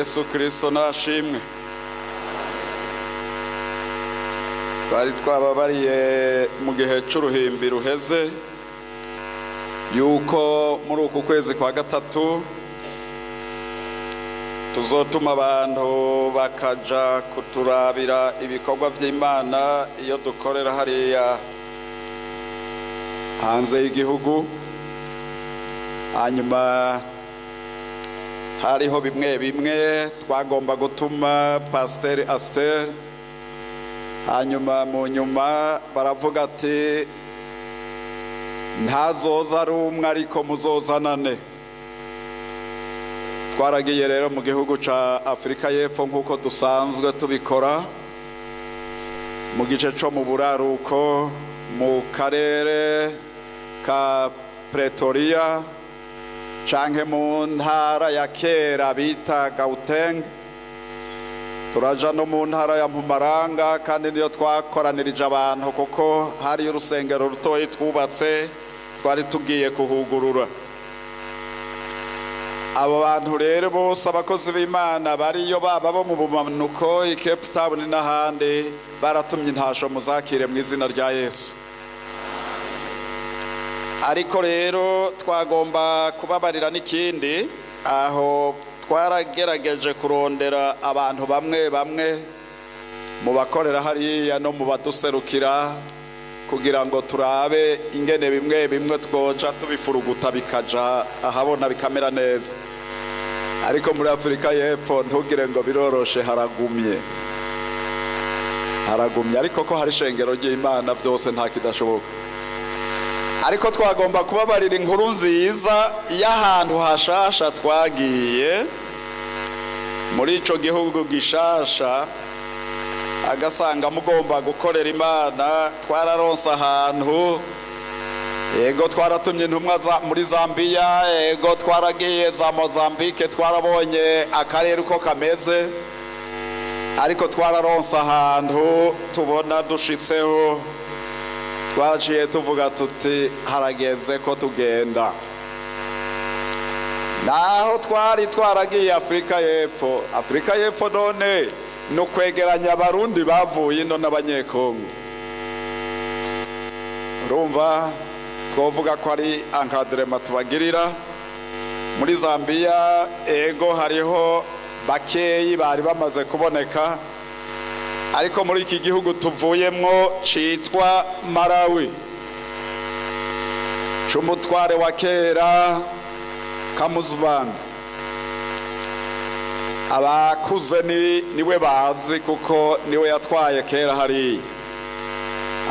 Yesu Kristo nashimwe. Twari twababariye mu gihe c'uruhimbi ruheze yuko muri uku kwezi kwa gatatu tuzotuma abantu bakaja kuturabira ibikorwa vy'Imana iyo dukorera hariya hanze y'igihugu. Hanyuma hariho bimwe bimwe twagomba gutuma Pasiteri Asiteri, hanyuma mu nyuma baravuga ati ntazoza ari umwe ariko muzozanane. Twaragiye rero mu gihugu ca Afurika y'Epfo nk'uko dusanzwe tubikora, mu gice co mu buraruko mu karere ka Pretoria canke mu ntara ya kera bita Gauteng, turaja no mu ntara ya Mpumalanga, kandi niyo twakoranirije abantu kuko hariyo urusengero rutoyi twubatse twari tugiye kuhugurura. Abo bantu rero bose abakozi b'Imana bariyo, baba bo mu bumanuko i Cape Town n'ahandi, baratumye intasho, muzakire mu izina rya Yesu. Ariko rero twagomba kubabarira n'ikindi, aho twaragerageje kurondera abantu bamwe bamwe mu bakorera hariya no mu baduserukira kugira ngo turabe ingene bimwe bimwe twoja tubifuruguta bikaja ahabona bikamera neza. Ariko muri Afurika y'Epfo ntugire ngo biroroshe, haragumye, haragumye, ariko ko hari ishengero ry'Imana byose nta kidashoboka. Ariko twagomba kubabarira inkuru nziza y'ahantu hashasha twagiye muri ico gihugu gishasha, agasanga mugomba gukorera Imana. Twararonse ahantu, yego twaratumye intumwa muri Zambiya, yego twaragiye za Mozambique, twarabonye akarere uko kameze, ariko twararonse ahantu tubona dushitseho twaciye tuvuga tuti harageze ko tugenda. Naho twari twaragiye Afurika y'Epfo, Afurika y'Epfo none ni ukwegeranya Abarundi bavuye ino n'Abanyekongo, urumva twovuga ko ari encadrement tubagirira. Muri Zambiya ego hariho bakeyi bari bamaze kuboneka, ariko muri iki gihugu tuvuyemwo citwa Malawi c'umutware wa kera Kamuzu Banda, abakuze ni niwe bazi kuko niwe yatwaye kera hariya.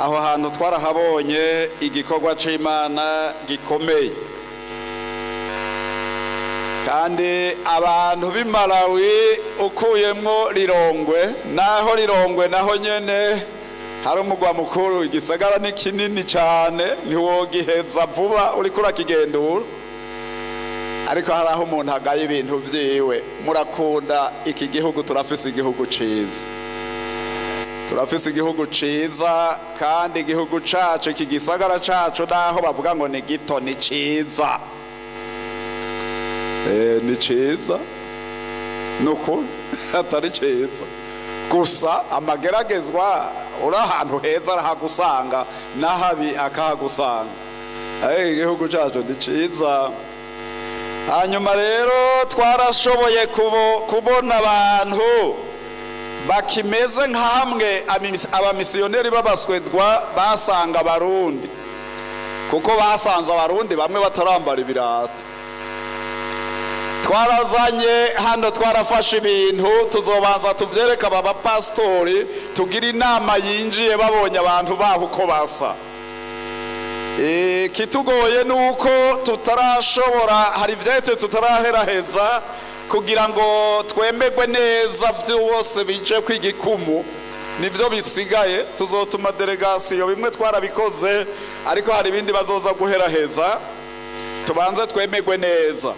Aho hantu twarahabonye igikorwa c'Imana gikomeye, kandi abantu b'i Malawi ukuyemwo Lilongwe, naho Lilongwe naho nyene hari umugwa mukuru, igisagara ni kinini cane ntiwogiheza vuba uriko urakigendura, ariko hari aho umuntu agaye ibintu vyiwe. Murakunda iki gihugu, turafise igihugu ciza, turafise igihugu ciza, kandi igihugu cacu, iki gisagara cacu, naho bavuga ngo ni gito, ni ciza. Ni ciza nukuri, atari ciza gusa amageragezwa. Uri ahantu heza arahagusanga n'ahabi akahagusanga, ariko igihugu cacu ni ciza. Hanyuma rero twarashoboye kubona abantu bakimeze nka hamwe abamisiyoneri b'Abaswedwa basanga Abarundi, kuko basanze Abarundi bamwe batarambara ibirato. Twarazanye hano, twarafashe ibintu, tuzobanza tuvyereka aba bapasitori, tugira inama yinjiye babonye abantu baho uko basa. Ikitugoye ni uko tutarashobora, hari ivyete tutaraheraheza kugira ngo twemerwe neza vyose bije kw'igikumu, nivyo bisigaye. Tuzotuma délégation, bimwe twarabikoze ariko hari ibindi bazoza guheraheza, tubanze twemerwe neza.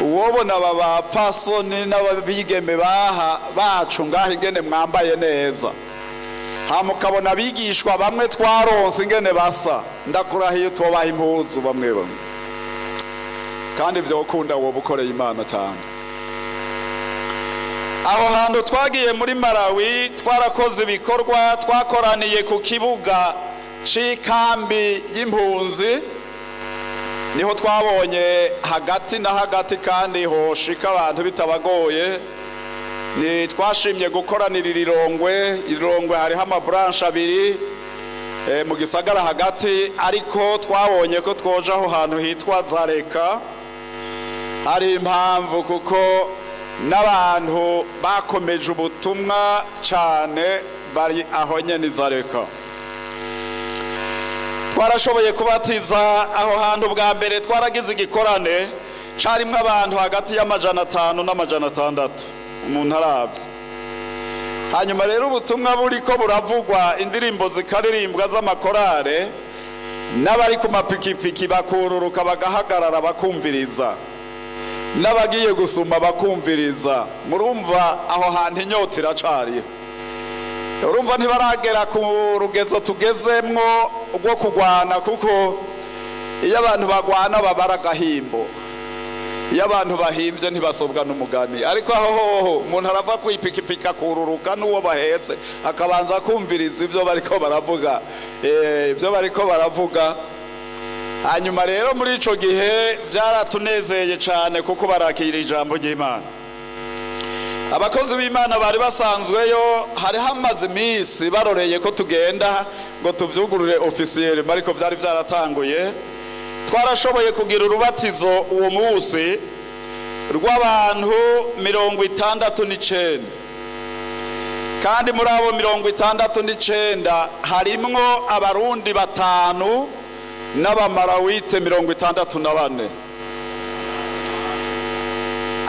Uwobona aba bapfasoni n'ababigeme baha bacu ngaho ingene mwambaye neza, hama ukabona abigishwa bamwe twaronse ingene basa, ndakurahiye tubaha impuzu bamwe bamwe. Kandi vyokunda, woba ukoreye Imana cyane. Aho hantu twagiye muri Malawi, twarakoze ibikorwa. Twakoraniye ku kibuga c'ikambi y'impunzi, niho twabonye hagati na hagati kandi hoshika abantu bitabagoye. Ni twashimye gukoranira i Lilongwe. I Lilongwe hariho ama branches abiri mu gisagara hagati, ariko twabonye ko twoja aho hantu hitwa Zareka. Hari impamvu, kuko n'abantu bakomeje ubutumwa cyane bari aho nyene i Zareka. Twarashoboye kubatiza aho hantu bwa mbere. Twaragize igikorane carimwo abantu hagati y'500 n'600 umuntu aravye. Hanyuma rero ubutumwa buriko buravugwa, indirimbo zikaririmbwa z'amakorale, n'abari ku mapikipiki bakururuka bagahagarara bakumviriza, n'abagiye gusuma bakumviriza. Murumva aho hantu inyota iracariho. Urumva ntibaragera ku rugezo tugezemwo rwo kugwana, kuko iyo abantu bagwana babara agahimbo, iyo abantu bahimbye ntibasobwa n'umugani. Ariko aho hoho umuntu arava ku ipikipiki akururuka, n'uwo bahetse akabanza kumviriza ibyo bariko baravuga, ibyo bariko baravuga. Hanyuma rero muri ico gihe byaratunezeye cyane, kuko barakira ijambo ry'Imana. Abakozi b'Imana bari basanzweyo hari hamaze iminsi baroreye ko tugenda ngo tuvyugurure officiel, ariko byari byaratanguye. Twarashoboye kugira urubatizo uwo munsi rw'abantu 69, kandi muri abo 69 harimwo Abarundi batanu n'Abamarawite 64.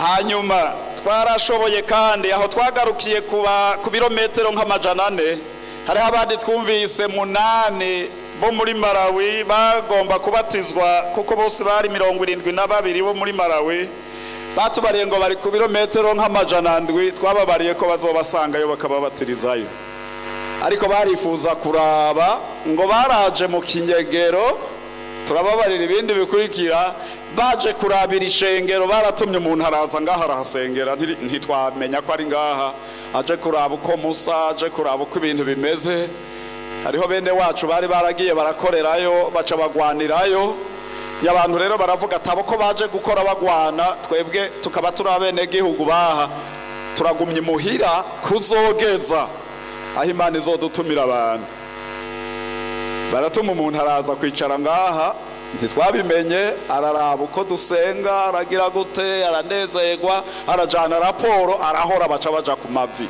Hanyuma twarashoboye kandi aho twagarukiye kuba ku birometero nk'400, hariho abandi twumvise munani bo muri Malawi bagomba kubatizwa, kuko bose bari 72 bo muri Malawi. Batubariye ngo bari ku birometero nk'700. Twababariye ko bazobasangayo bakababatirizayo, ariko barifuza kuraba ngo baraje mu kinyegero. Turababarira ibindi bikurikira. Baje kurabira ishengero, baratumye umuntu araza ngaha arahasengera. Ntitwamenya ko ari ngaha aje kuraba uko musa, aje kuraba uko ibintu bimeze. Hariho bene wacu bari baragiye barakorerayo, baca bagwanirayo. Abantu rero baravuga ati: "Abo ko baje gukora bagwana, twebwe tukaba turi abenegihugu baha, turagumye imuhira kuzogeza aho Imana izodutumira abantu." Baratuma umuntu araza kwicara ngaha, ntitwabimenye. Araraba uko dusenga, aragira gute, aranezerwa, arajana raporo, arahora, baca baja ku mavi.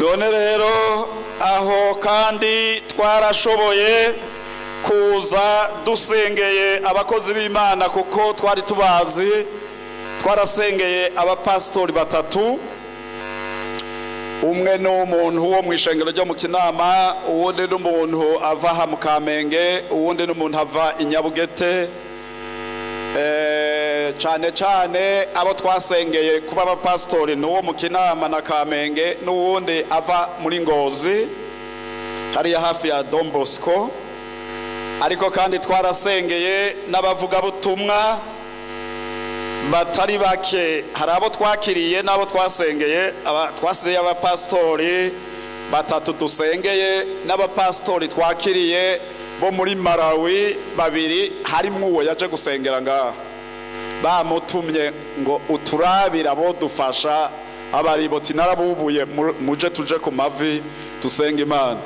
None rero aho kandi twarashoboye kuza dusengeye abakozi b'Imana, kuko twari tubazi. Twarasengeye abapasitori batatu. Umwe ni umuntu wo mu ishengero ryo mu Kinama, uwundi ni umuntu ava aha mu Kamenge, uwundi ni umuntu ava i Nyabugete. Cyane cyane abo twasengeye kuba abapasitori ni uwo mu Kinama na Kamenge, n'uwundi ava muri Ngozi hariya hafi ya Don Bosco. Ariko kandi twarasengeye n'abavugabutumwa batari bake. Hari abo twakiriye n'abo twasengeye. Twasengeye abapasitori batatu dusengeye, n'abapasitori twakiriye bo muri Malawi babiri, harimwo uwo yaje gusengera ngaha bamutumye ngo uturabire abo dufasha abaribo tinarabubuye, muje tuje ku mavi dusenga Imana.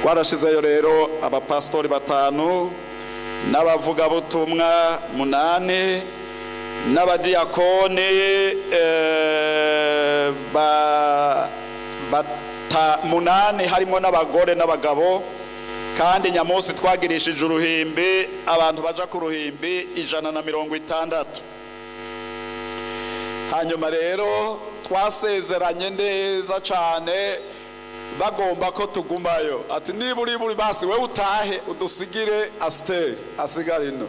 Twarashizeyo rero abapasitori batanu n'abavugabutumwa munani n'abadiyakoni munani, harimo n'abagore n'abagabo. Kandi nyamunsi twagirishije uruhimbi, abantu baja ku ruhimbi 160. Hanyuma rero twasezeranye neza cyane, bagomba ko tugumayo, ati: "Niba uri buri basi we utahe udusigire Asiteri asigara ino."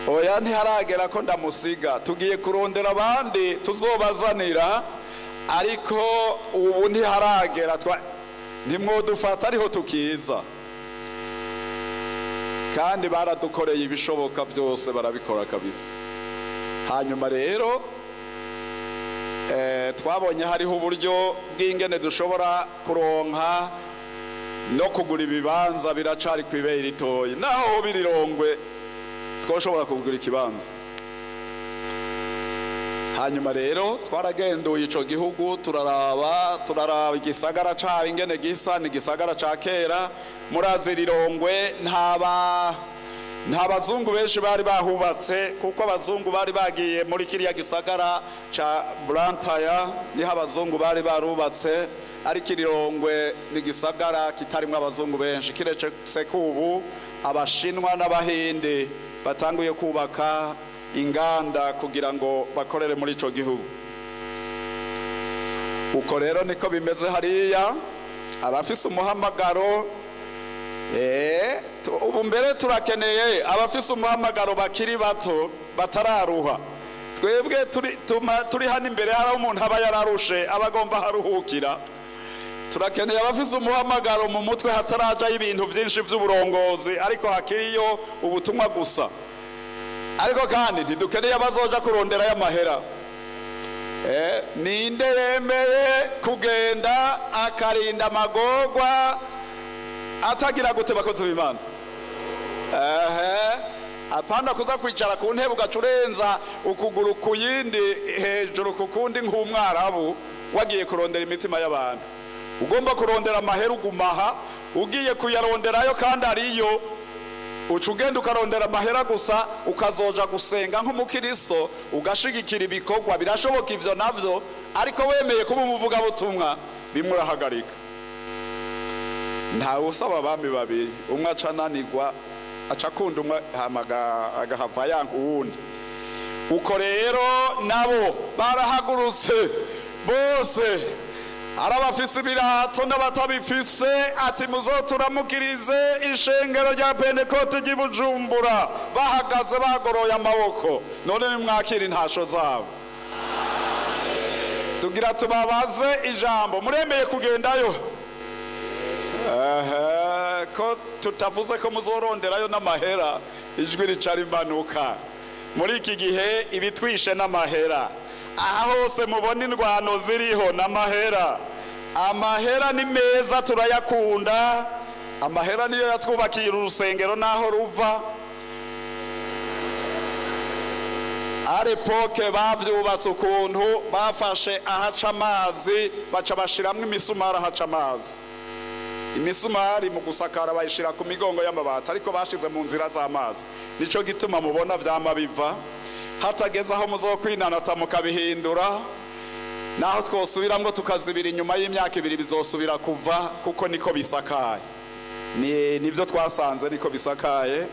Oya, ntiharagera ko ndamusiga. Tugiye kurondera abandi tuzobazanira, ariko ubu ntiharagera. Ntimwodufata ariho tukiza. Kandi baradukoreye ibishoboka byose, barabikora kabisa. Hanyuma rero twabonye hariho uburyo bw'ingene dushobora kuronka no kugura ibibanza. Biracari kw'ibere ritoyi, naho birirongwe twoshobora kugura ikibanza. Hanyuma rero twaragenduye ico gihugu, turaraba igisagara cabo ingene gisa. Ni igisagara ca kera. Murazi Rirongwe nta bazungu benshi bari bahubatse, kuko abazungu bari bagiye muri kiriya gisagara ca Blantyre, niho abazungu bari barubatse. Ariko Irirongwe ni igisagara kitarimwo abazungu benshi, kiretse ko ubu Abashinwa n'Abahindi batanguye kubaka inganda kugira ngo bakorere muri ico gihugu. Uko rero niko bimeze hariya. Abafise umuhamagaro, ubu mbere turakeneye abafise umuhamagaro bakiri bato, batararuha. Twebwe turi hano imbere, hari aho umuntu aba yararushe, aba agomba haruhukira. Turakeneye abafise umuhamagaro mu mutwe hatarajayo ibintu byinshi by'uburongozi, ariko hakiriyo ubutumwa gusa. Ariko kandi ntidukeneye abazoja kuronderayo amahera. Ninde yemeye kugenda akarinda amagorwa atagira gute, bakozi b'Imana? Ehe, apana kuza kwicara ku ntebe ugaca urenza ukuguru ku yindi hejuru ku kundi nk'Umwarabu, wagiye kurondera imitima y'abantu. Ugomba kurondera amahera, ugumaha. Ugiye kuyaronderayo kandi ariyo, uca ugenda ukarondera amahera gusa, ukazoja gusenga nk'umukristo, ugashigikira ibikorwa. Birashoboka ivyo navyo, ariko wemeye kuba umuvugabutumwa, bimwe urahagarika. Ntawe usaba abami babiri. Umwe aca ananirwa, aca akunda umwe, hama agahava yanka uwundi. Uko rero nabo barahagurutse bose, ari abafise ibirato n'abatabifise, ati: "Muzoturamukirize ishengero rya Pentekote ry'i Bujumbura." Bahagaze bagoroye amaboko. None nimwakira intasho zabo. Tugira tubabaze ijambo: muremeye kugendayo? Ehe, ko tutavuze ko muzoronderayo n'amahera, ijwi rica rimanuka. Muri iki gihe ibitwishe n'amahera. Aha hose mubona indwano ziriho n'amahera. Amahera ni meza, turayakunda. Amahera niyo yatwubakiye uru rusengero n'aho ruva. À l'époque bavyubatse ukuntu bafashe ahaca amazi, baca bashiramwo imisumari ahaca amazi. Imisumari mu gusakara bayishira ku migongo y'amabati, ariko bashize mu nzira z'amazi. Nico gituma mubona vyama biva. Hatageze aho muzokwinanata mukabihindura, naho twosubiramwo tukazibira, inyuma y'imyaka 2 bizosubira kuva, kuko niko bisakaye. Ni nivyo twasanze, niko bisakaye.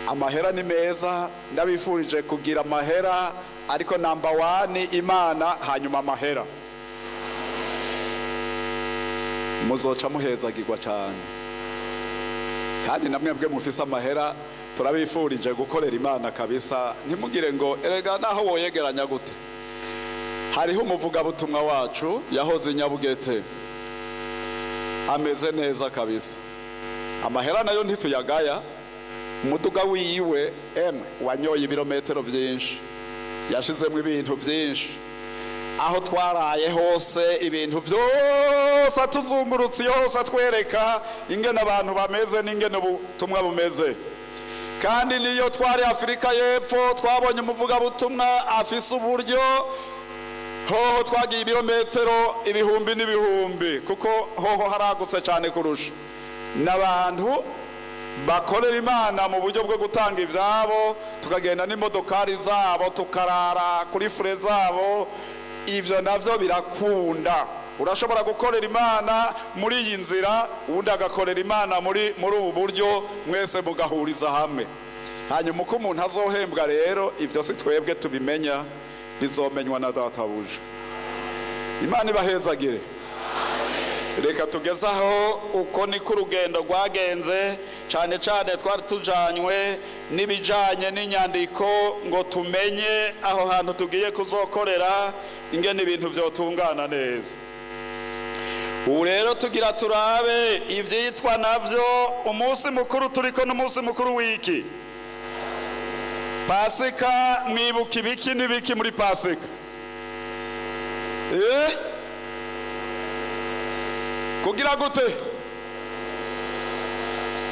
Amahera ni meza, ndabifurije kugira amahera, ariko number one Imana, hanyuma amahera. Muzoca muhezagirwa cyane. Kandi namwe bwe mufise amahera, turabifurije gukorera Imana kabisa. Ntimugire ngo erega naho woyegeranya gute. Hariho umuvugabutumwa wacu yahoze i Nyabugete, ameze neza kabisa. Amahera nayo ntituyagaya. Umuduga wiwe emwe wanyoye ibirometero byinshi, yashizemo ibintu byinshi. Aho twaraye hose, ibintu byose atuzungurutse iyo hose, atwereka ingene abantu bameze n'ingene ubutumwa bumeze. Kandi niyo twari Afurika y'Epfo, twabonye umuvugabutumwa afise uburyo. Hoho twagiye ibirometero ibihumbi n'ibihumbi, kuko hoho haragutse cyane kurusha. N'abantu bakorera Imana mu buryo bwo gutanga ibyabo, tukagenda n'imodokari zabo, tukarara kuri frais zabo. Ibyo nabyo birakunda. Urashobora gukorera Imana muri iyi nzira, ubundi agakorera Imana muri ubu buryo, mwese mugahuriza hamwe. Hanyuma uko umuntu azohembwa rero, ibyo si twebwe tubimenya, bizomenywa na Databuja. Imana ibahezagire. Reka tugeze aho. Uko niko urugendo rwagenze. Cyane cyane twari tujanywe n'ibijyanye n'inyandiko, ngo tumenye aho hantu tugiye kuzokorera ingene ibintu byotungana neza. Ubu rero tugira turabe ivyitwa navyo umunsi mukuru turiko, n'umunsi mukuru w'iki? Pasika. Mwibuka ibiki n'ibiki muri Pasika? Kugira gute?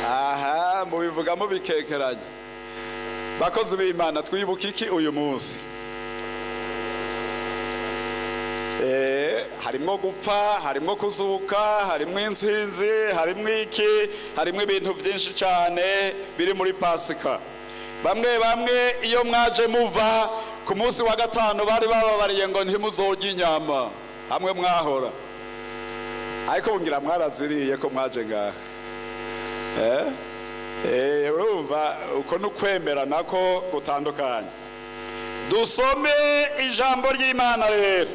Aha mubivuga mubikekeranye. Bakozi b'Imana, twibuka iki uyu munsi? Harimwo gupfa, harimwo kuzuka, harimwo intsinzi, harimwo iki, harimwo ibintu byinshi cyane biri muri Pasika. Bamwe bamwe iyo mwaje muva ku munsi wa gatanu, bari bababariye ngo ntimuzorye inyama hamwe mwahora, ariko ngira mwaraziriye ko mwaje ngaha. Urumva uko ni ukwemera nako gutandukanye. Dusome ijambo ry'Imana rero.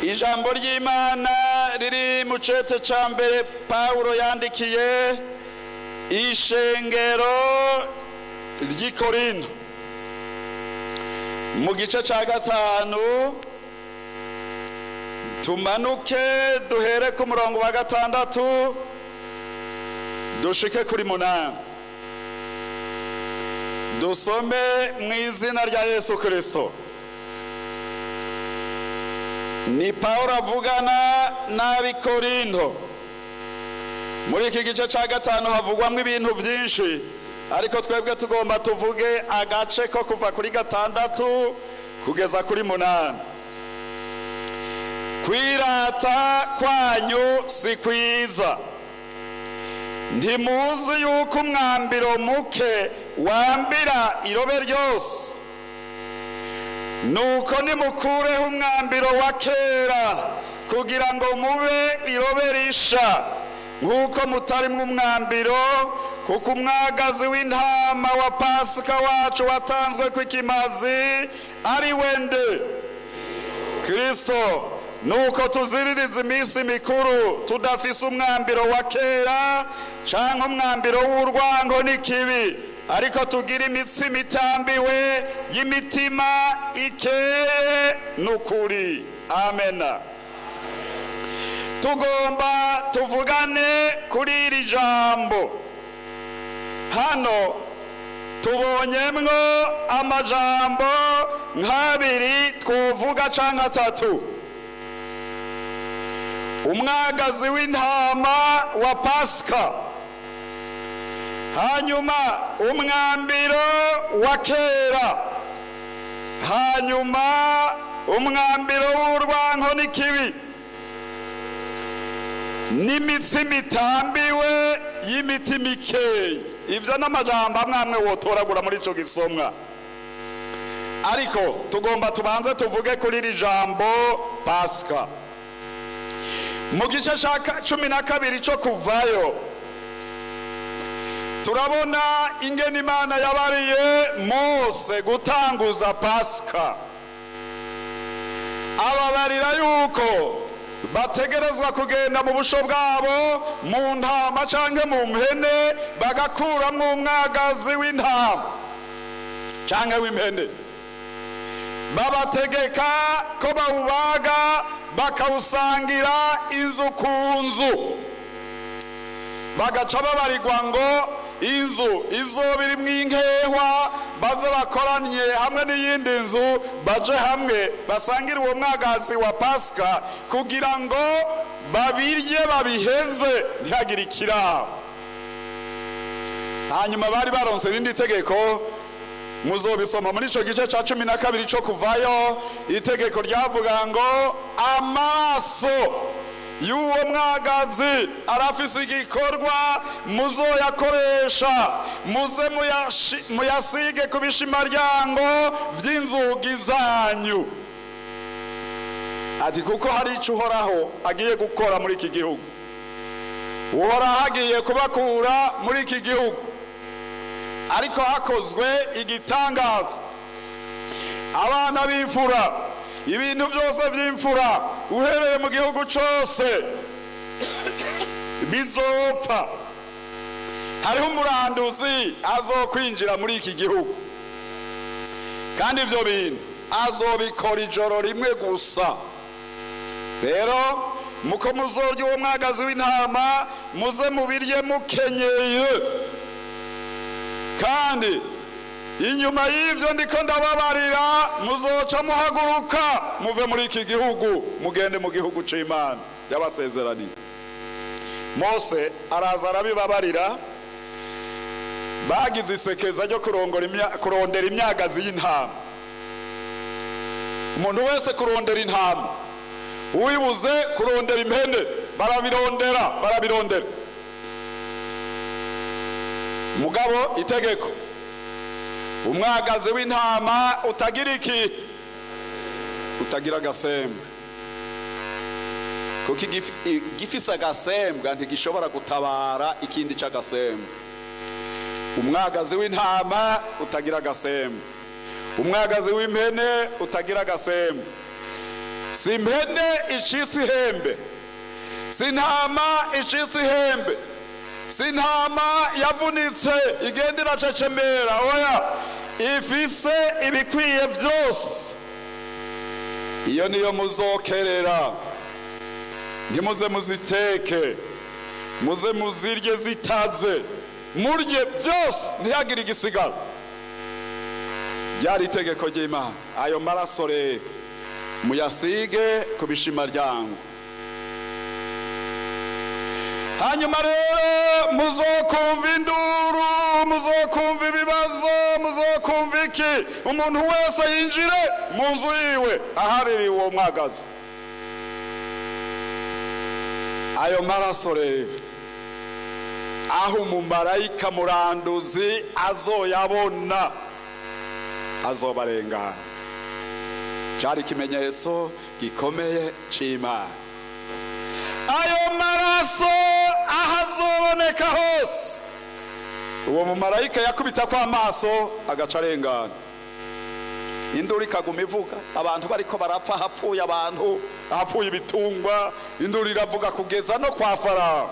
Ijambo ry'Imana riri mu cete ca mbere Pawulo yandikiye ishengero ry'i Korinto, mu gice ca gatanu, tumanuke duhere ku murongo wa 6 dushike kuri 8. Dusome mu izina rya Yesu Kristo. Ni Pawulo avugana n'Abikorinto. Muri iki gice cya gatanu havugwamo ibintu byinshi, ariko twebwe tugomba tuvuge agace ko kuva kuri 6 kugeza kuri 8. Kwirata kwanyu si kwiza. Ntimuzi yuko umwambiro muke wambira irobe ryose? Nuko nimukureho umwambiro wa kera, kugira ngo mube irobe risha, nk'uko mutarimwo umwambiro. Kuko umwagazi w'intama wa Pasika wacu watanzwe kw'ikimazi, ari wende? Kristo. Nuko tuziririza iminsi mikuru tudafise umwambiro wa kera, canke umwambiro w'urwango n'ikibi, ariko tugira imitsima itambiwe y'imitima ikeye n'ukuri. Amena. Tugomba tuvugane kuri iri jambo. Hano tubonyemwo amajambo nk'abiri twovuga canke atatu: umwagazi w'intama wa Pasika, hanyuma umwambiro wa kera, hanyuma umwambiro w'urwanko n'ikibi, n'imitsima itambiwe y'imitima ikeye. Ibyo n'amajambo amwe amwe wotoragura muri ico gisomwa, ariko tugomba tubanze tuvuge kuri iri jambo Pasika. Mu gice ca 12 co Kuvayo, turabona ingene Imana yabariye Mose gutanguza Pasika. Ababarira yuko bategerezwa kugenda mu busho bwabo, mu ntama canke mu mpene, bagakuramwo umwagazi w'intama canke w'impene. Babategeka ko bawubaga, bakawusangira inzu ku nzu. Bagaca babarirwa ngo inzu izoba irimwo inkehwa baze bakoranye hamwe n'iyindi nzu, baje hamwe basangire uwo mwagazi wa Pasika, kugira ngo babirye babiheze, ntihagire ikirabo. Hanyuma bari baronse irindi tegeko, muzobisoma muri ico gice ca 12 co Kuvayo. Itegeko ryavuga ngo amaraso y'uwo mwagazi arafise igikorwa muzoyakoresha, muze muyasige ku bishimaryango vy'inzugi zanyu. Ati kuko hari ico Uhoraho agiye gukora muri iki gihugu. Uhoraho agiye kubakura muri iki gihugu, ariko hakozwe igitangaza. Abana b'imfura, ibintu byose by'imfura uhereye mu gihugu cyose bizopfa. Hariho umuranduzi azokwinjira muri iki gihugu, kandi ibyo bintu azobikora ijoro rimwe gusa. Rero Muko muzorya uwo mwagazi w'intama, muze mubirye mukenyeye. Kandi inyuma y'ibyo ndiko ndababarira, muzoca muhaguruka muve muri iki gihugu, mugende mu gihugu c'Imana yabasezeraniye. Mose araza arabibabarira. Bagize isekeza ryo kurondera imyagazi y'intama, umuntu wese kurondera intama, uwibuze kurondera impene. Barabirondera, barabirondera. Mugabo itegeko: umwagazi w'intama utagira iki? Utagira agasembwa, kuko igifise agasembwa ntigishobora gutabara ikindi c'agasembwa. Umwagazi w'intama utagira agasembwa, umwagazi w'impene utagira agasembwa. Si impene icitse ihembe, si intama icitse ihembe, si intama yavunitse igenda iracecemera. Oya, ifise ibikwiye byose, iyo niyo muzokerera. Ntimuze muziteke, muze muzirye zitaze, murye byose, ntihagire igisigara. Ryari itegeko ry'Imana. Ayo maraso rero muyasige ku bishimaryango. Hanyuma rero muzokumva induru, muzokumva ibibazo, muzokumva iki. Umuntu wese yinjire mu nzu yiwe ahaririwe uwo mwagazi. Ayo maraso rero, aho umumarayika muranduzi azoyabona, azobarengana. Cyari ikimenyetso gikomeye c'Imana. Ayo maraso aho azoboneka hose, uwo mumarayika yakubita ko amaso agaca arengana. Induru ikaguma ivuga, abantu bariko barapfa, hapfuye abantu, hapfuye ibitungwa, induru iravuga kugeza no kwa Farawo.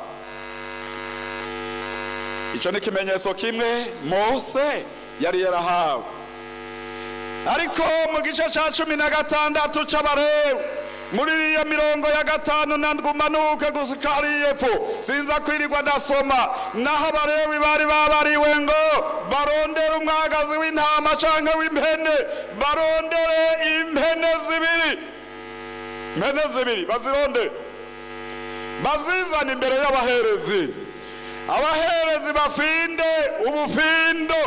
Ico ni ikimenyetso kimwe Mose yari yarahawe. Ariko mu gice ca 16 c'Abarewi, muri iyo mirongo ya 5 na 7 umanuke gushika hariya epfo, sinza kwirirwa ndasoma, naho Abarewi bari babariwe ngo barondere umwagazi w'intama canke w'impene. Barondere impene zibiri, impene zibiri bazirondere, bazizana imbere y'abaherezi. Abaherezi bafinde ubufindo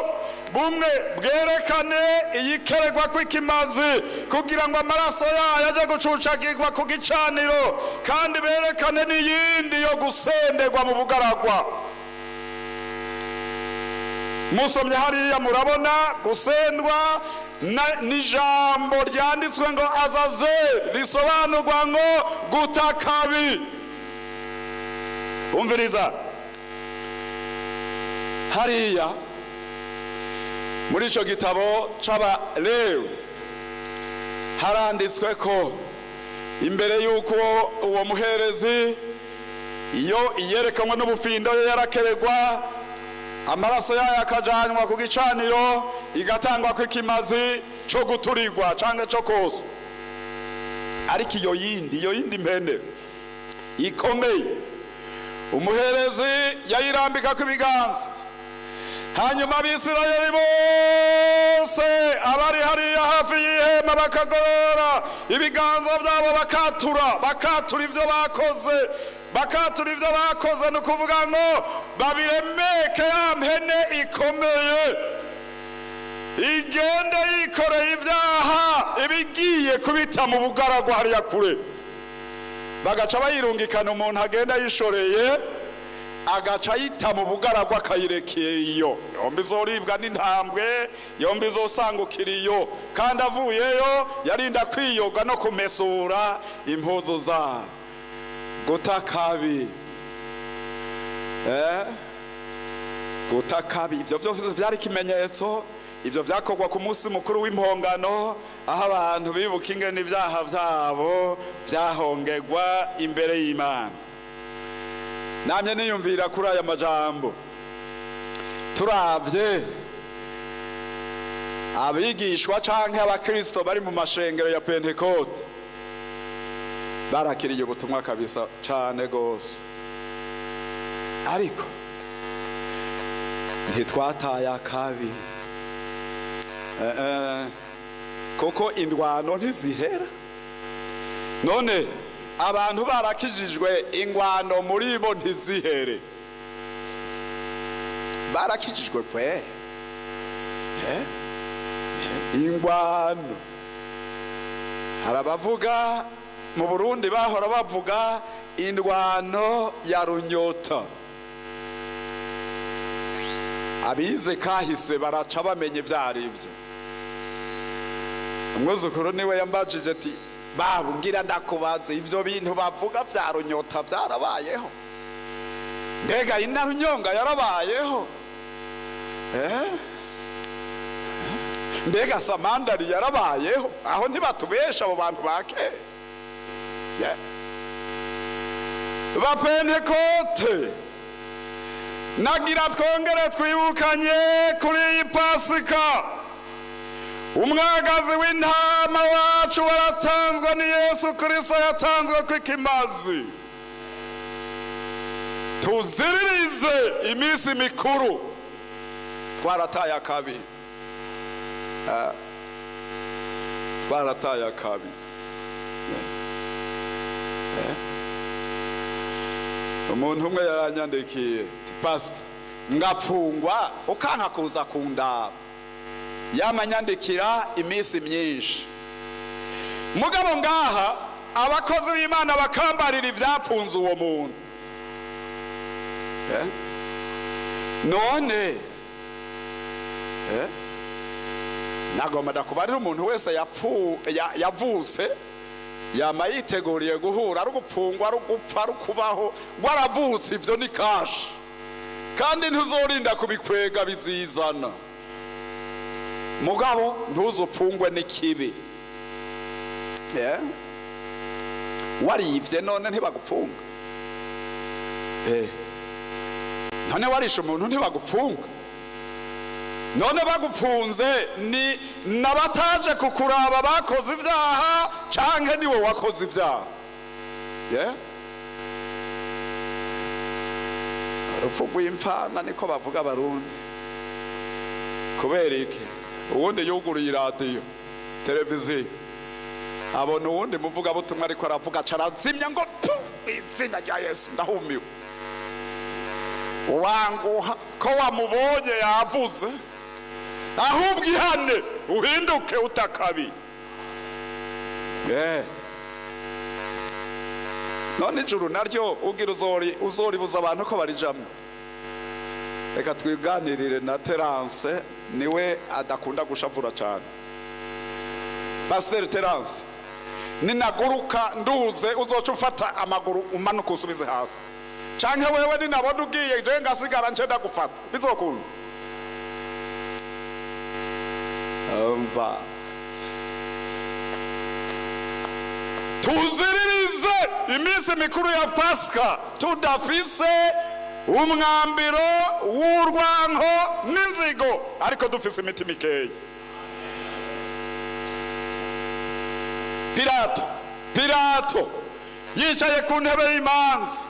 bumwe bwerekane iyikeregwa kw'ikimazi, kugira ngo amaraso yayo aje gucucagirwa ku gicaniro, kandi berekane n'iyindi yo gusenderwa mu bugaragwa. Musomye hariya murabona gusendwa n'ijambo ryanditswe ngo Azazeli, risobanurwa ngo gutakabi. Umviriza, hariya muri ico gitabo c'Abalewi haranditswe ko imbere y'uko uwo muherezi, iyo iyerekanwa n'ubufindo yo yarakeregwa, amaraso yayo akajanwa ku gicaniro, igatangwa kw'ikimazi co guturirwa canke co koswa. Ariko iyo yindi mpene ikomeye, umuherezi yayirambikako ibiganza, hanyuma Abisirayeli bose abari hariya hafi y'ihema bakagorora ibiganza byabo, bakatura, bakatura ibyo bakoze, bakatura ibyo bakoze. Ni ukuvuga ngo babiremeke ya mpene ikomeye, igende yikoreye ibyaha, ibigiye kubita mu bugaragwa hariya kure. Bagaca bayirungikana, umuntu agenda yishoreye, agaca ayita mu bugaragwa, akayirekera iyo. Yombi izoribwa n'intambwe, yombi izosangukira iyo. Kandi avuyeyo yarinda kwiyoga no kumesura impuzu zabo. Guta kabi, guta kabi, ibyo byose byari ikimenyetso. Ibyo byakorwa ku munsi mukuru w'Impongano, aho abantu bibuka ingene ibyaha byabo byahongerwa imbere y'Imana. Namye niyumvira kuri aya majambo. Turavye abigishwa canke Abakristo bari mu mashengero ya Pentekote, Barakiriye ubutumwa kabisa cane gose, ariko ntitwataye akabi. Kuko indwano ntizihera. None abantu barakijijwe, ingwano muri bo ntizihere. Barakijijwe kwe. Ingwano, hari abavuga mu Burundi bahora bavuga indwano ya runyota. Abize kahise baraca bamenya ibyo ari byo. Umwuzukuru niwe yambajije ati: "Babo, ngira ndakubaze, ibyo bintu bavuga bya runyota byarabayeho? Mbega inarunyonga yarabayeho? Eh? Mbega samandari yarabayeho? Aho ntibatubesha abo bantu ba kera?" Yeah. Bapentekote, nagira twongere twibukanye kuri iyi Pasika: umwagazi w'intama wacu waratanzwe, ni Yesu Kristo, yatanzwe kw'ikimazi. Tuziririze iminsi mikuru twarataye akabi. Ah, twarataye akabi. Umuntu umwe yaranyandikiye ati: "Pasita, ngapfungwa ukanka kuza kundaba." Yamanyandikira iminsi myinshi. Mugabo ngaha abakozi b'Imana bakambarira ibyapfunze uwo muntu. Eh? None nagomba ndakubarira, umuntu wese yavutse yama yiteguriye guhura ari ugupfungwa, ari ugupfa, ari ukubaho. Waravutse, ivyo ni kashi, kandi ntuzorinda kubikwega, bizizana. Mugabo ntuzupfungwe n'ikibi. Yeah. Warivye none ntibagupfunga? None warishe umuntu ntibagupfunga? None bagupfunze, ni nabataje kukuraba bakoze ibyaha, canke niwe wakoze ibyaha? Yeah? Urupfu rw'imfana niko bavuga Abarundi. Kubera iki? Uwundi yuguruye iradiyo, televiziyo, abona uwundi muvugabutumwa ariko aravuga, aca arazimya ngo tu: "Izina rya Yesu, ndahumiwe!" Wanguha ko wamubonye yavuze, ahubwo ihane uhinduke utakabi. None ijuru naryo ugira uzori uzoribuza abantu ko barijamwo? Reka twiganirire na Terence, niwe adakunda gushavura cyane. Pasiteri Terence, ninaguruka nduze, uzoca ufata amaguru umanuka usubize hasi, canke wewe ninabona ugiye, je ngasigara, nce ndagufata, bizokunda? Umva, tuziririze iminsi mikuru ya Pasika tudafise umwambiro w'urwanko n'inzigo, ariko dufise imiti mikeya. Pilato yicaye ku ntebe y'imanza.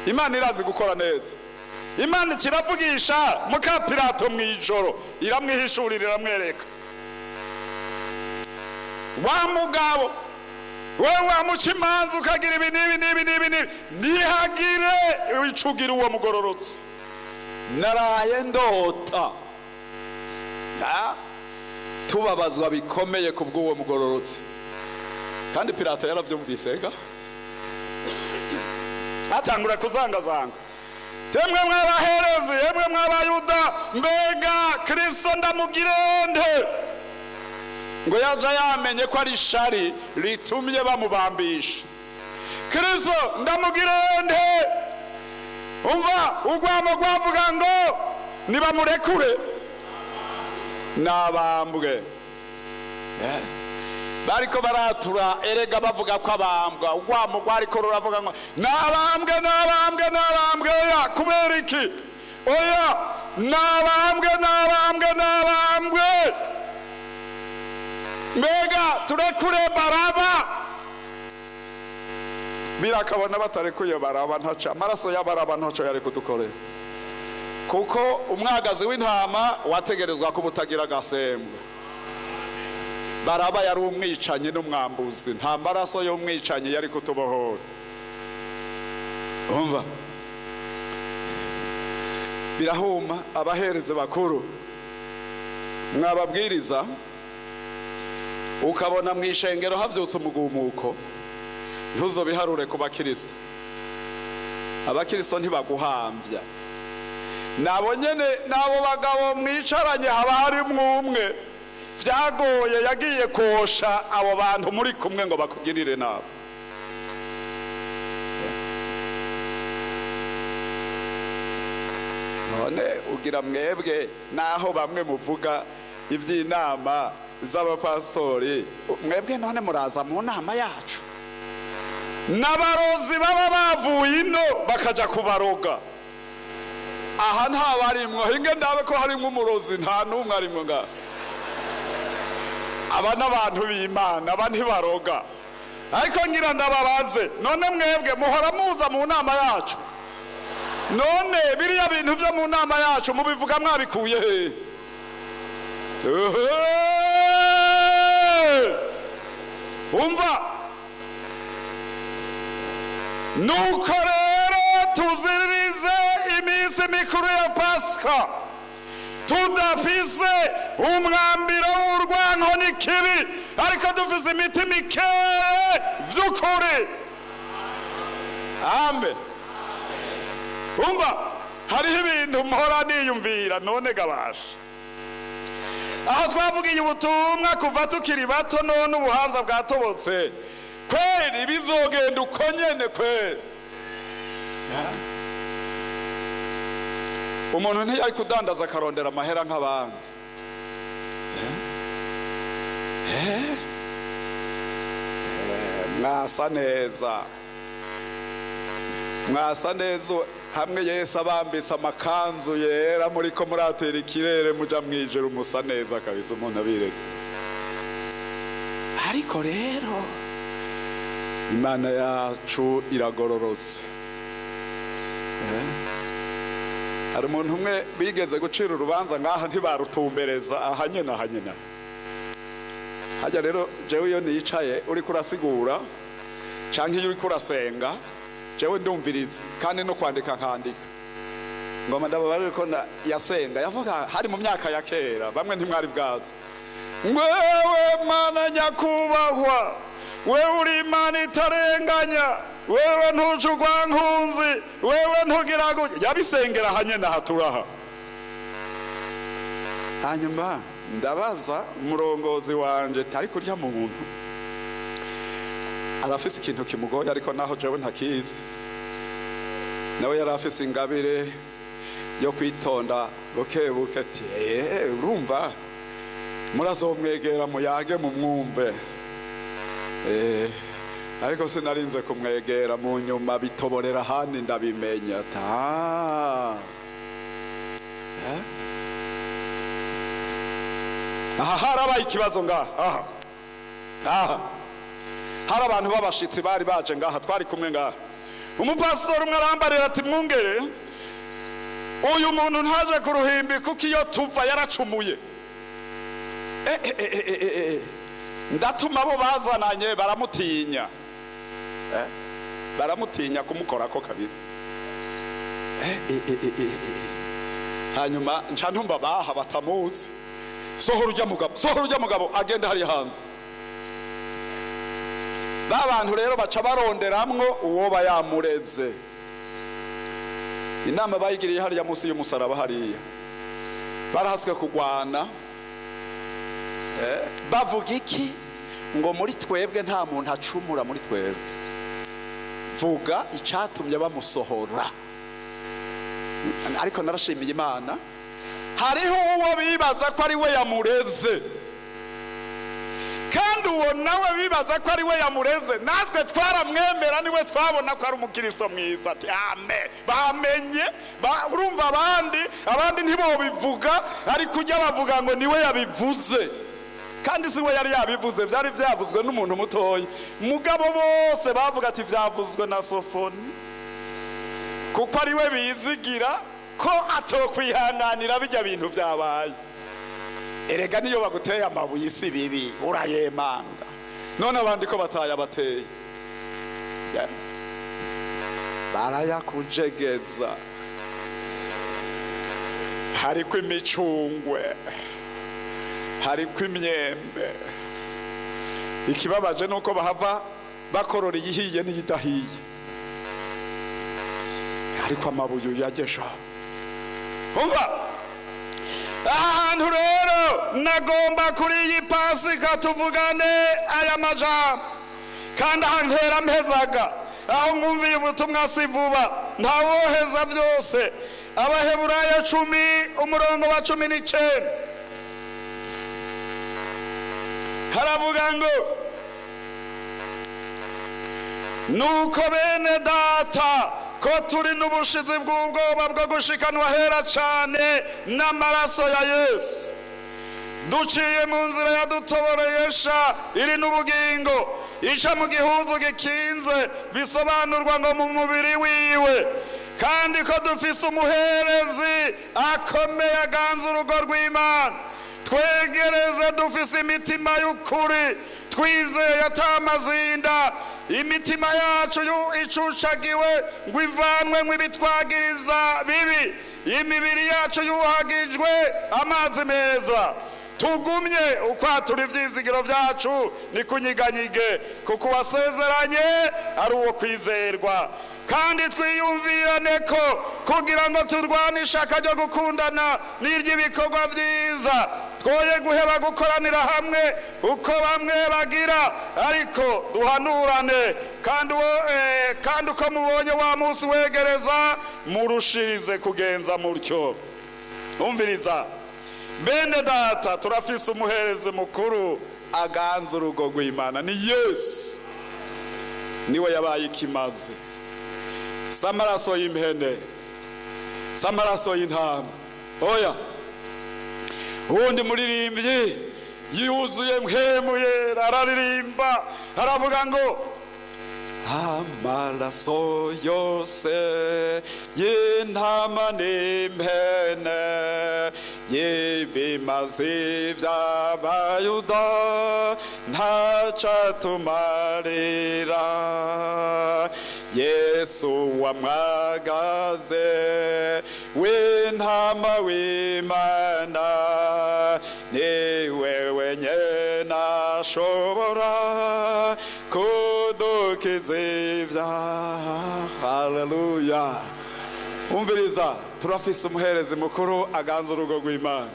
Imana irazi gukora neza. Imana ikiravugisha muka Pilato mu ijoro, iramwihishurira, iramwereka: "Wa mugabo wewe, wamuca imanza ukagira ibi n'ibi n'ibi n'ibi n'ibi, ntihagire icugira uwo mugororotse. Naraye ndota." Ah, tubabazwa bikomeye ku bw'uwo mugororotse. Kandi Pilato yarabyumvise ga, atangura kuzangazanga: "Temwe mw'abaherezi, emwe mw'Abayuda, mbega Kristo ndamugire nte?" Ngo yaja yamenye ko ari ishari ritumye bamubambisha. "Kristo ndamugire nte?" Umva, urwamo rwavuga ngo nibamurekure nabambwe. Bariko baratura erega bavuga ko abambwa. Urwamo rwariko ruravuga ngo nabambwe, nabambwe, nabambwe. Oya, kubera iki? Oya, nabambwe, nabambwe, nabambwe. Mbega turekure Baraba? Birakabona batarekuye Baraba, ntaco amaraso y'Abaraba ntaco yari kudukorera, kuko umwagazi w'intama wategerezwa kuba utagira agasembwa. Baraba yari umwicanyi n'umwambuzi, nta maraso y'umwicanyi yari kutubohora. Umva, birahuma abahereze bakuru mwababwiriza, ukabona mu ishengero havyutse umugumuko, ntuzobiharure ku bakristo. Abakristo ntibaguhambya, nabo nyene, n'abo bagabo mwicaranye haba harimwo umwe vyagoye, yagiye kosha abo bantu muri kumwe ngo bakugirire nabi. None ugira mwebwe, naho bamwe muvuga iby'inama z'abapasitori, mwebwe none muraza mu nama yacu? N'abarozi baba bavuye ino bakaja kubaroga aha nta barimwo. Hinge ndabe ko harimwo umurozi, nta n'umwe arimwo ngaha. Aba n'abantu b'Imana, aba ntibaroga. Ariko ngira ndababaze, none mwebwe muhora muza mu nama yacu? None biriya bintu byo mu nama yacu mubivuga mwabikuye hehe? Ehe! Umva, nuko rero tuziririze iminsi mikuru ya Pasika tudafise umwambiro w'urwanko n'ikibi, ariko dufise imitima ikeye vy'ukuri. Amen. Umva, hariho ibintu mpora niyumvira. None gabasha, aho twavugiye ubutumwa kuva tukiri bato, none ubuhanza bwatobotse kweri, bizogenda uko nyene kweri? Umuntu ntiyari kudandaza akarondera amahera nk'abandi. Mwasa neza, mwasa neza hamwe Yesu abambitse amakanzu yera, muriko muratera ikirere muja mwijuru, musa neza kabisa, umuntu abireka. Ariko rero Imana yacu iragororotse. Hari umuntu umwe bigeze gucira urubanza ngaha, ntibarutumbereza aha nyene, aha nyene hajya. Rero jewe iyo nicaye uriko urasigura canke iyo uriko urasenga, jewe ndumviriza kandi no kwandika nkandika. Ngoma ndababarire ko yasenga yavuga, hari mu myaka ya kera, bamwe ntimwari bwaza: "Wewe Mana nyakubahwa, wewe uri Imana itarenganya, wewe ntuca urwankunzi, wewe ntugira gutya." Yabisengera aha nyene aha turaha. Hanyuma ndabaza umurongozi wanje, tari kurya muntu arafise ikintu kimugoye, ariko naho jewe ntakizi. Nawe yari afise ingabire yo kwitonda buke buke, ati: "Urumva, murazomwegera muyage mumwumve." Ariko sinarinze kumwegera, mu nyuma bitoborera ahandi ndabimenya ati: "Ah." Eh? Aha harabaye ikibazo ngaha, aha aha hari abantu b'abashitsi bari baje ngaha, twari kumwe ngaha. Umupasitori umwe arambarira ati: "Mwungere, uyu muntu ntaje ku ruhimbi kuko iyo tuva yaracumuye." Ndatuma abo bazananye baramutinya. Baramutinya kumukorako kabisa. Hanyuma nca ntumva baha batamuzi: "Sohora ujya mugabo, sohora ujya mugabo, agenda hariya hanze." Ba bantu rero baca baronderamwo uwoba yamureze. Inama bayigiriye hariya munsi y'umusaraba hariya, barahaswe kugwana. Bavuga iki? Ngo muri twebwe nta muntu acumura muri twebwe. Vuga icatumye bamusohora. Ariko narashimiye Imana, hariho uwo bibaza ko ari we yamureze, kandi uwo nawe bibaza ko ari we yamureze, natwe twaramwemera, niwe twabona ko ari umukristo mwiza, ati amen. Bamenye urumva, abandi ntibobivuga, ariko ujya bavuga ngo niwe yabivuze. Kandi si we yari yabivuze, byari byavuzwe n'umuntu mutoya, mugabo bose bavuga ati byavuzwe na Sofoni, kuko ari we bizigira ko atokwihanganira bijya bintu byabaye. Erega niyo baguteye amabuye si bibi, urayemanga. None abandi ko batayabateye? Barayakujegeza. Hariko imicungwe, hariko imyembe. Ikibabaje nuko bahava bakorora iyihiye n'iyidahiye, ariko amabuye uyagesha. Umva aha hantu rero, nagomba kuri iyi Pasika tuvugane aya majambo, kandi aha ntera mpezaga aho mwumviye ubutumwa si vuba, ntawoheza byose. Abaheburayo 10, umurongo wa 19, haravuga ngo: "Nuko bene data, ko turi n'ubushizi bw'ubwoba bwo gushikanwa hera cane n'amaraso ya Yesu, duciye mu nzira yadutoboreyesha iri n'ubugingo, ica mu gihuzu gikinze, bisobanurwa ngo mu mubiri wiwe, kandi ko dufise umuherezi akomeye aganza urugo rw'Imana, twegereze dufise imitima y'ukuri, twizeye atamazinda, imitima yacu icucagiwe ngo ivanwe ibitwagiriza bibi, imibiri yacu yuhagijwe amazi meza. Tugumye ukwatura ibyizigiro byacu nikunyiganyige, kuko uwasezeranye ari uwo kwizerwa. Kandi twiyumvirane ko kugira ngo turwane ishaka ryo gukundana n'iry'ibikorwa byiza, twoye guheba gukoranira hamwe uko bamwe bagira, ariko duhanurane, kandi uwo kandi uko mubonye wa munsi wegereza, murushirize kugenza mutyo." Umviriza bene data, turafise umuherezi mukuru aganza urugo rw'Imana, ni Yesu. Niwe yabaye ikimazi, si amaraso y'impene, si amaraso y'intama, oya. Uwundi muririmbyi yuzuye Mpwemu Yera araririmba, aravuga ngo: "Amaraso yose y'intama n'impene, y'ibimazi by'Abayuda, ntacatumarira. Yesu wamwagaze w'intama w'Imana, niwe wenyene ashobora kudukiza ibyaha." Haleluya! Umviriza, turafise umuherezi mukuru aganza urugo rw'Imana.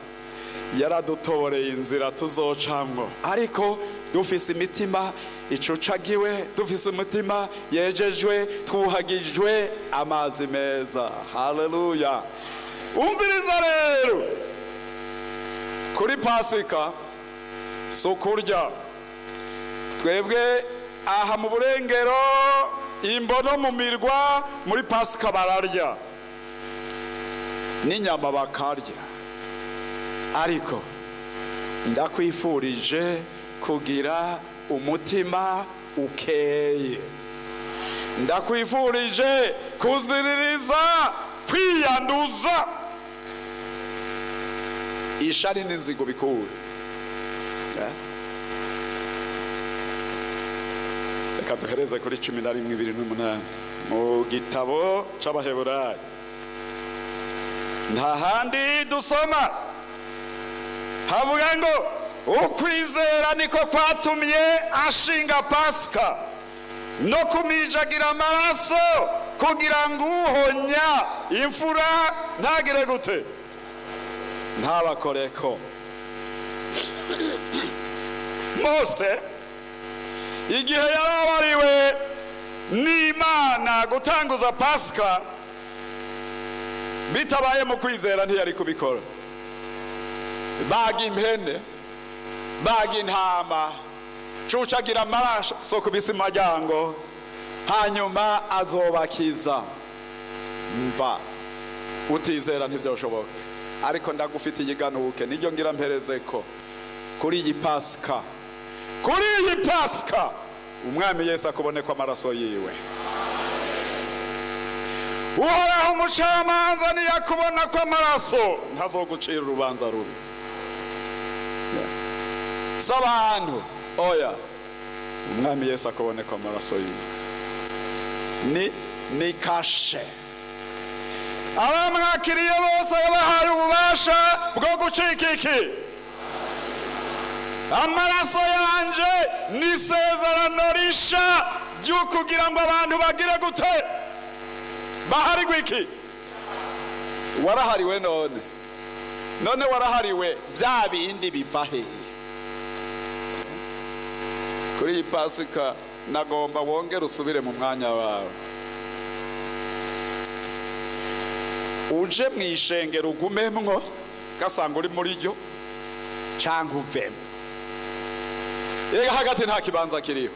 Yaradutoboreye inzira tuzocamwo, ariko dufise imitima icucagiwe, dufise umutima yejejwe, twuhagijwe amazi meza. Haleluya! Umviriza rero, kuri Pasika si ukurya. Twebwe aha mu burengero, imbono mu mirwa, muri Pasika bararya n'inyama bakarya, ariko ndakwifurije kugira umutima ukeye. Ndakwifurije kuziririza kwiyanduza ishari n'inzigo bikure. Reka duhereze kuri 11:28 mu gitabo c'Abaheburayo. Nta handi dusoma, havuga ngo: "Ukwizera niko kwatumye ashinga Pasika no kumijagira amaraso, kugira ngo uhonya imfura ntagire gute? Ntabakoreko." Mose igihe yarabariwe n'Imana gutanguza Pasika, bitabaye mu kwizera ntiyari kubikora. Baga impene, baga intama, cucagira amaraso ku bisimaryango, hanyuma azobakiza. Mva utizera ntibyoshoboka, ariko ndagufitiye iganuke, niryo ngira mpereze ko Kuri iyi Pasika, kuri iyi Pasika, Umwami Yesu akuboneko amaraso yiwe. Uhoraho umucamanza niyakubona ko amaraso, ntazogucira urubanza rubi. Si abantu, oya, Umwami Yesu akuboneko amaraso yiwe ni kashe. Abamwakiriye bose yabahaye ububasha bwo gucika iki? Amaraso yanje ni isezerano risha ryo kugira ngo abantu bagire gute? Baharigwe iki? Warahariwe none? None warahariwe, bya bindi biva hehe? Kuri iyi Pasika nagomba wongere usubire mu mwanya wawe, uje mu ishengero ugumemwo gasanga uri muri ryo, cyangwa uvemo. Yega, hagati nta kibanza kiriho.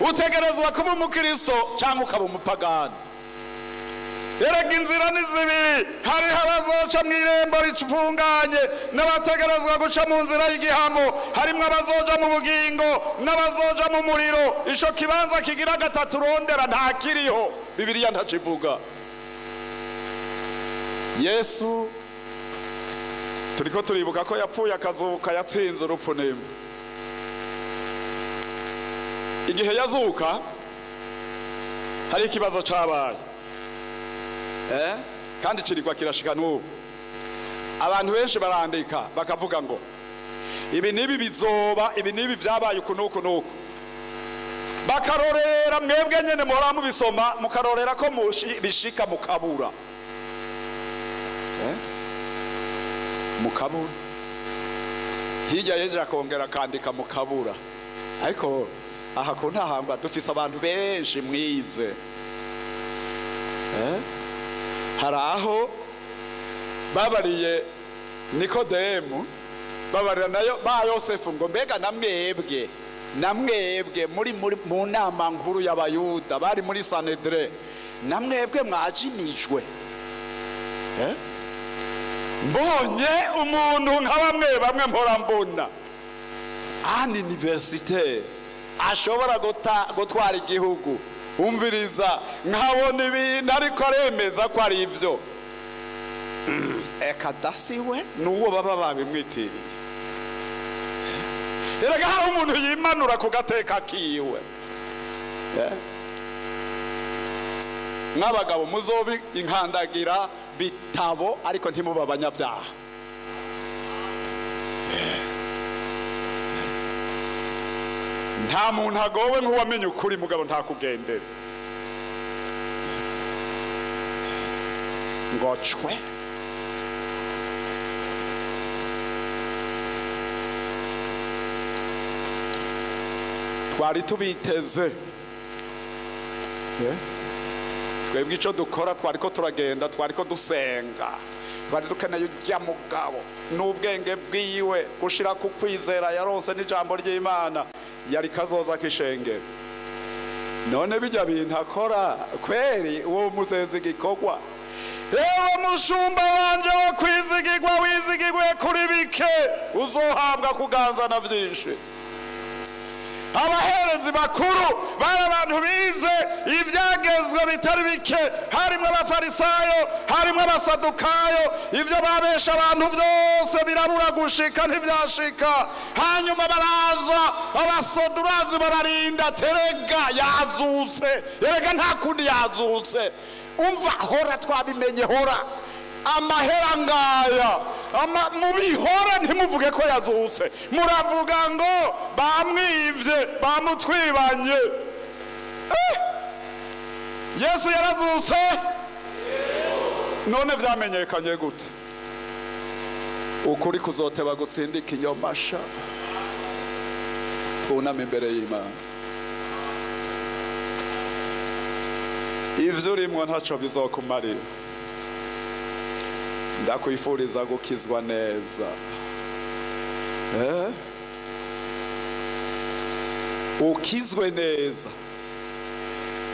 Utegerezwa kuba umukristo cyangwa ukaba umupagani. Erega inzira ni zibiri: hariho abazoca mu irembo rifunganye n'abategerezwa guca mu nzira y'igihamo. Harimwo abazoja mu bugingo n'abazoja mu muriro. Ico kibanza kigira gatatu rondera ntakiriho, Bibiliya ntakivuga. Yesu turiko turibuka ko yapfuye akazuka, yatsinze urupfu n'imwe. Igihe yazuka hari ikibazo cabaye, kandi kirigwa kirashika n'ubu. Abantu benshi barandika bakavuga ngo ibi n'ibi bizoba, ibi n'ibi byabaye uku n'uku n'uku, bakarorera. Mwebwe nyene muhora mubisoma, mukarorera ko bishika, mukabura, mukabura. Hirya yeje akongera akandika, mukabura. Ariko aha ku Ntahangwa dufise abantu benshi mwize. Hari aho babariye Nikodemu, babarira nayo ba Yosefu ngo: "Mbega namwebwe, namwebwe muri mu nama nkuru y'Abayuda, bari muri Sanedre, namwebwe mwajimijwe?" Mbonye umuntu nka bamwe bamwe mpora mbona ani université ashobora gutwara igihugu, umviriza, nkabona ibintu ariko aremeza ko ari ibyo. Eka dasiwe n'uwo baba babimwitiriye. Erega hari umuntu yimanura ku gateka kiwe. Nk'abagabo muzobi inkandagira bitabo, ariko ntimuba abanyabyaha. Nta muntu agowe nk'uwamenye ukuri mugabo ntakugendere ngo cwe. Twari tubiteze. Twebwe icyo dukora, twari ko turagenda, twari ko dusenga, twari dukeneye ujya mugabo n'ubwenge bwiwe gushira ku kwizera yaronse n'ijambo ry'Imana, yari kazoza k'ishengero. None bijya bintu akora kweri, uwo muzenzi igikorwa. Ewe mushumba wanje wo kwizigirwa, wizigirwe kuri bike, uzohabwa kuganza na byinshi. Abaherezi bakuru bari abantu bize ibyagezwe bitari bike, harimo Abafarisayo, harimo Abasadukayo. Ibyo babesha abantu byose birabura gushika, ntibyashika. Hanyuma baraza abasodurazi bararinda: "Terega yazutse, erega nta kundi yazutse. Umva, hora twabimenye, hora amahera ngaya ama, mubihore, ntimuvuge ko yazutse, muravuga ngo bamwivye, bamutwibanye." Yesu yarazutse, none vyamenyekanye gute? Ukuri kuzoteba gutsinda ikinyomasha. Twuname imbere y'Imana. Ivyo urimwo ntaco bizokumarira. Ndakwifuriza gukizwa neza. Ukizwe neza.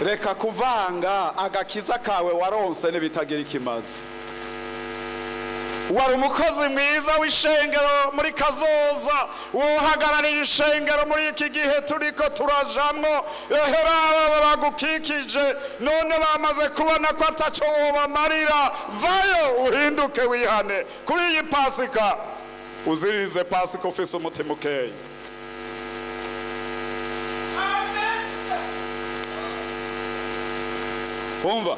Reka kuvanga agakiza kawe waronse n'ibitagira ikimazi. Wari umukozi mwiza w'ishengero. Muri kazoza wohagararira ishengero. Muri iki gihe turiko turajamwo, ehera aba bagukikije none bamaze kubona ko ataco wobamarira. Vayo, uhinduke, wihane. Kuri iyi Pasika uziririze Pasika ufise umutima ukeye. Umva,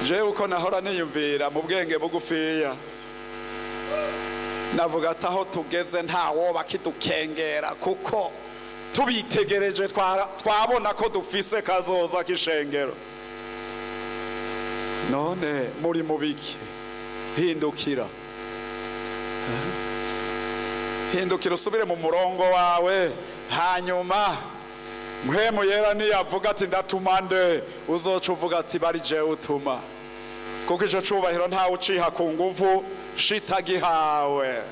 jewe uko nahora niyumvira mu bwenge bugufiya, navuga ati aho tugeze ntawoba kidukengera, kuko tubitegereje twabona ko dufise kazoza k'ishengero. None muri mubiki? Hindukira, hindukira, usubire mu murongo wawe. Hanyuma Mpwemu Yera niyavuga ati: "Ndatuma nde?" uzoca uvuga ati: "Bari jewe utuma", kuko ico cubahiro ntawe uciha ku nguvu shitagihawe,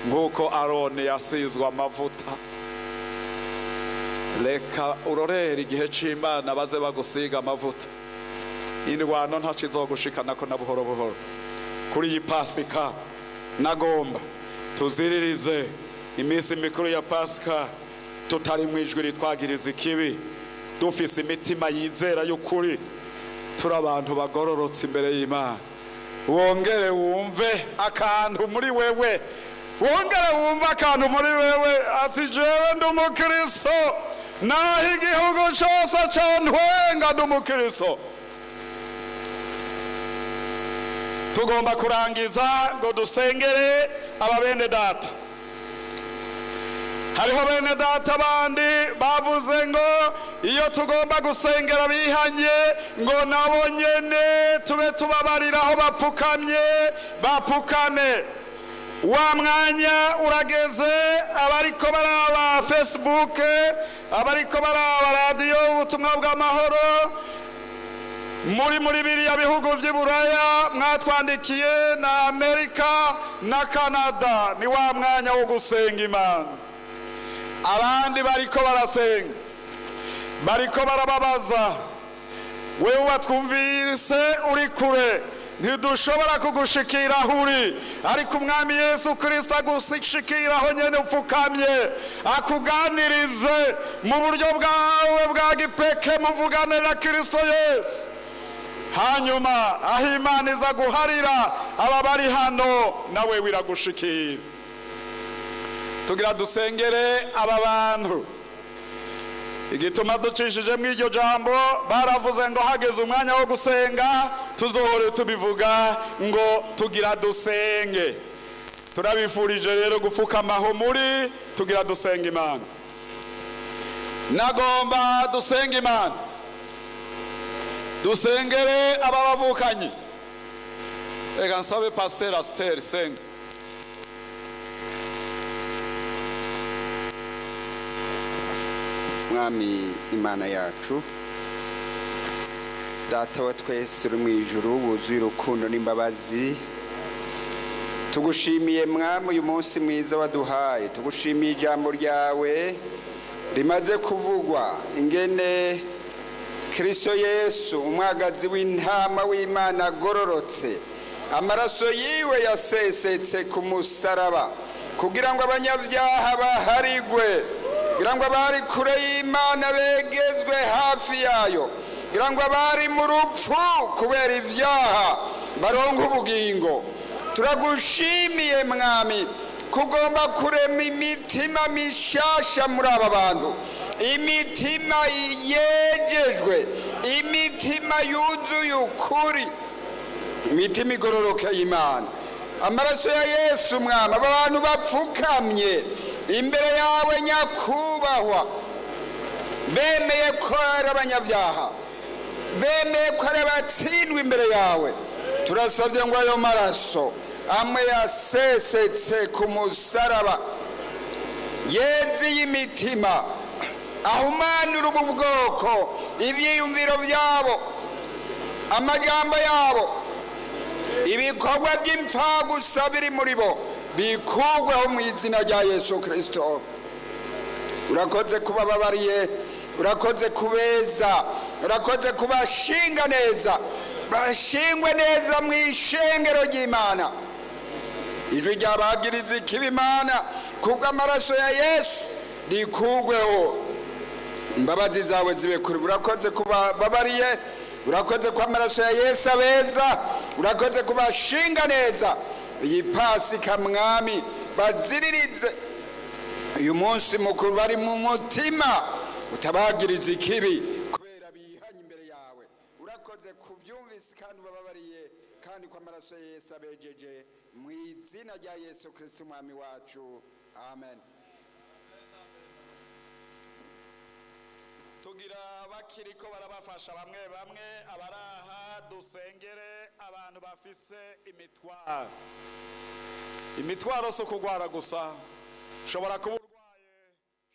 nk'uko Aroni yasizwe amavuta. Reka urorere igihe c'Imana baze bagusiga amavuta. Indwano ntaco izogushikanako na buhoro buhoro. Kuri iyi Pasika nagomba tuziririze iminsi mikuru ya Pasika tutari mu ijwi ritwagiriza ikibi, dufise imitima yizera y'ukuri, turi abantu bagororotse imbere y'Imana. Wongere wumve akantu muri wewe, wongere wumve akantu muri wewe ati: "Jewe ndi umukristo, naho igihugu cyose contwenga, ndi umukristo." Tugomba kurangiza ngo dusengere aba bene data. Hariho bene data bandi bavuze ngo iyo tugomba gusengera bihanye, ngo nabo nyene tube tubabarira aho bapfukamye, bapfukame. Wa mwanya urageze. Abariko baraba Facebook, abariko baraba Radiyo Ubutumwa bw'Amahoro muri biriya bihugu vy'i Buraya mwatwandikiye, na Amerika na Canada, ni wa mwanya wo gusenga Imana. Abandi bariko barasenga, bariko barababaza. Wewe watwumvise uri kure, ntidushobora kugushikira aho uri, ariko Umwami Yesu Kirisito agushikira aho nyene upfukamye, akuganirize mu buryo bwawe bwa gipeke, muvugane na Kirisito Yesu. Hanyuma aho Imana iza guharira aba bari hano, nawe wiragushikira. Tugira dusengere aba bantu. Igituma ducishije mu iryo jambo, baravuze ngo hageze umwanya wo gusenga tuzohore tubivuga ngo tugira dusenge. Turabifurije rero gupfukamaho muri, tugira dusenga Imana. Nagomba dusenga Imana, dusengere aba bavukanyi. Reka nsabe Pasiteri Asiteri, senga. Mwami Imana yacu, Data wa twese uri mu ijuru, wuzuye urukundo n'imbabazi, tugushimiye Mwami uyu munsi mwiza waduhaye. Tugushimiye ijambo ryawe rimaze kuvugwa, ingene Kristo Yesu, umwagazi w'intama w'Imana agororotse, amaraso yiwe yasesetse ku musaraba kugira ngo abanyabyaha baharigwe, kugira ngo abari kure y'Imana begezwe hafi yayo, kugira ngo abari mu rupfu kubera ibyaha baronke ubugingo. Turagushimiye Mwami kugomba kurema imitima mishasha muri aba bantu, imitima yejejwe, imitima yuzuye ukuri, imitima igororoka y'Imana. Amaraso ya Yesu, Mwami, aba bantu bapfukamye imbere yawe nyakubahwa, bemeye ko ari abanyabyaha, bemeye ko ari abatsindwa imbere yawe. Turasabye ngo ayo maraso amwe yasesetse ku musaraba yezi y'imitima, ahumanura ubu bwoko, ibyiyumviro byabo, amajambo yabo, ibikorwa by'imfagusa biri muri bo bikurweho mu izina rya Yesu Kirisito. Urakoze kubababariye, urakoze kubeza, urakoze kubashinga neza. Bashingwe neza mu ishengero ry'Imana. Ijwi ryabagiriza ikibi, Imana, kubw'amaraso ya Yesu rikugweho. Imbabazi zawe zibe kuri. Urakoze kuba babariye, urakoze ko amaraso ya Yesu abeza, urakoze kubashinga neza. Iyi Pasika, Mwami, baziririze uyu munsi mukuru bari mu mutima utabagiriza ikibi, kubera bihanye imbere yawe. Urakoze kubyumvise kandi ubababariye, kandi ko amaraso ya Yesu abejeje. Mu izina rya Yesu Kirisito Umwami wacu, amen. Tugira bakiriko barabafasha bamwe bamwe abaraha, dusengere abantu bafise imitwaro. Imitwaro si ukugwara gusa. Ushobora kuba urwaye,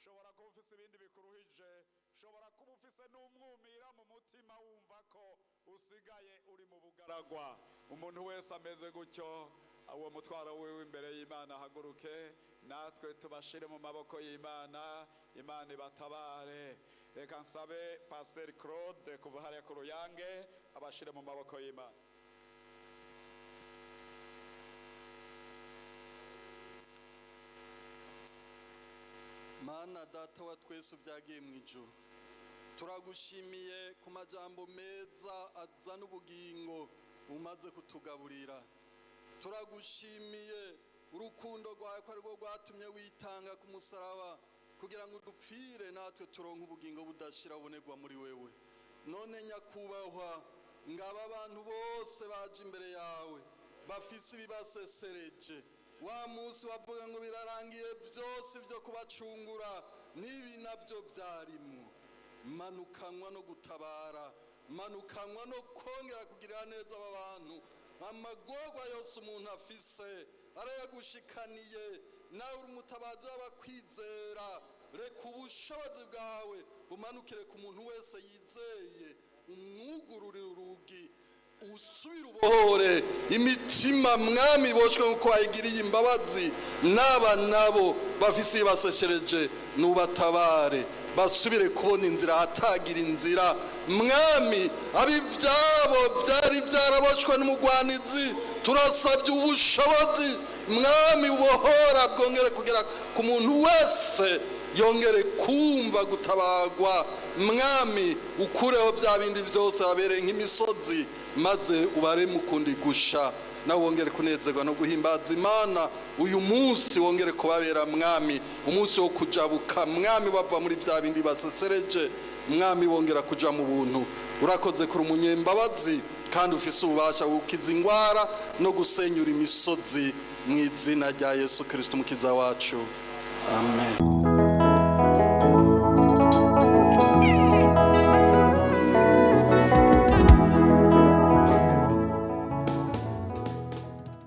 ushobora kuba ufise ibindi bikuruhije, ushobora kuba ufise n'umwumira mu mutima, wumva ko usigaye uri mu bugaragwa. Umuntu wese ameze gutyo, uwo mutwaro wiwe imbere y'Imana, ahaguruke, natwe tubashire mu maboko y'Imana, Imana ibatabare. Reka nsabe Pasiteri Claude kuva hariya ku Ruyange abashire mu maboko y'Imana. Mana Data wa twese ubyagiye mu ijuru, turagushimiye ku majambo meza azana ubugingo umaze kutugaburira. Turagushimiye urukundo rwawe, ko arirwo rwatumye witanga ku musaraba kugira ngo udupfire, natwe turonke ubugingo budashira bubonerwa muri wewe. None Nyakubahwa, ngaba abantu bose baje imbere yawe bafise ibibasesereje. Wa munsi wavuga ngo birarangiye byose byo kubacungura, n'ibi nabyo byarimwo. Manukanwa no gutabara, manukanwa no kongera kugirira neza aba bantu. Amagorwa yose umuntu afise arayagushikaniye, nawe uri umutabazi w'abakwizera. Reka ubushobozi bwawe bumanukire ku muntu wese yizeye, umwugururire urugi, usubire ubohore imitima, Mwami, boshwe nk'uko wayigiriye imbabazi. N'aba nabo bafise ibibaseshereje, nubatabare basubire kubona inzira ahatagira inzira. Mwami, ab'ibyabo byari byaraboshwe n'umugwanizi, turasabye ubushobozi, Mwami, bubohora bwongere kugera ku muntu wese, yongere kumva gutabagwa. Mwami, ukureho bya bindi byose babereye nk'imisozi, maze ubare mukundi gusha, nawe wongere kunezerwa no guhimbaza Imana. Uyu munsi wongere kubabera, Mwami, umunsi wo kujabuka, Mwami, bava muri bya bindi basesereje, Mwami, wongera kuja mu buntu. Urakoze kuri umunyembabazi kandi ufise ububasha gukiza ingwara no gusenyura imisozi. Mu izina rya Yesu Kirisito Umukiza wacu, amen.